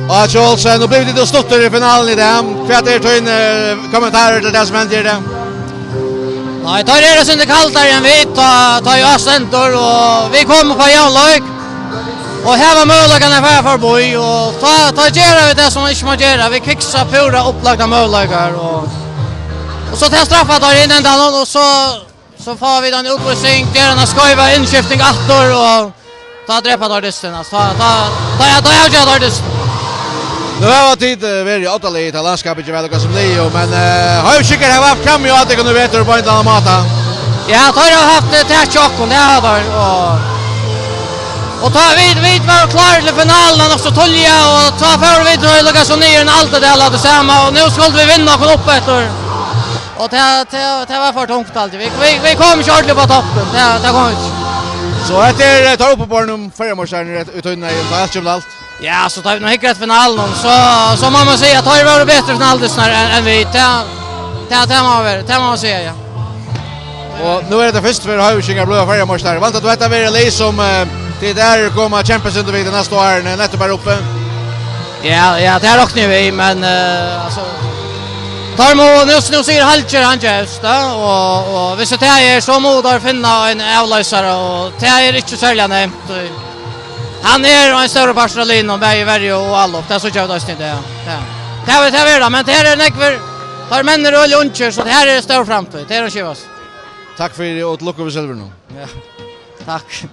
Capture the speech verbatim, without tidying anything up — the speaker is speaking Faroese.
Og Atli Olsen, nú blivu tit stuttir í finaluni í dag. Hvat eru tínar, eh, kommentarar til tað sum hendi í dag? Nei, teir eru sindur kaldari enn vit, tá, tá ið á stendur, og vit koma upp á javnleik. Og her var møguleikarnir at fara forbi, og tá, tá gera vit tað sum man ikki má gera. Vit kiksa púra upplagdar møguleikar, og, og so tað straffa teir inn endan, og so, so fáa vit eina útvísing, gera eina skeiva innskifting aftur, og tá drepa teir dystin, altso. Tá, tá, tá, tá avgera teir dystin. Nú hava tit, eh, verið í oddalið í tí landskapi, ikki væl okkara sum lið, men, eh, Hoyvíkingar hava havt framhjá tykkum í vetur á ein ella annan máta. Ja, teir hava havt, eh, tak á okkum, tað hava teir, og, og tá, vit, vit vóru klárir til finaluna nokk so tíðliga, og tá fóru vit til Hoyvíkar, so niður í Altadal, tað sama, og nú skuldu vit vinna okkum upp eftir. Og tað, tað, tað var for tungt altíð. Vit, vit, vit komu ikki ordiliga upp á toppin. Tað, tað komu vit ikki. So hetta er, eh, teir uppibornu Føroyameistararnir í, í tíðini, tá alt kemur til alt. Ja, so tá vit nú hygga eftir finaluni, so, so má man siga at teir vóru betri finaludystirnar enn, enn vit. Tað, tað, tað má vera, tað má man siga, ja. Og nú er hetta fyrstu ferð Hoyvíkingar blíva Føroyameistarar. Væntar tú hetta verður eitt lið sum, eh, tit eru koma at kempa seg undir við tey næstu árini, nettupp her uppi? Ja, ja, tað rokni eg við, men, eh, altso, teir mugu, nú, nú sigur Hallgerður, hann gevst, ja, og, og viss tað er, so mugu teir finna ein avloysara, og tað er ikki serliga nemt, og hann er ein stórur partur av liðnum, bæði í verju og álop, tað síggja vit eisini í dag, ja. Tað, tað, tað verður tað, men tað er nógvir, teir menn eru øgiliga ungir, so tað her er stór framtíð, tað er at skivast. Takk fyri og til lukku við silvurinum. Ja, takk.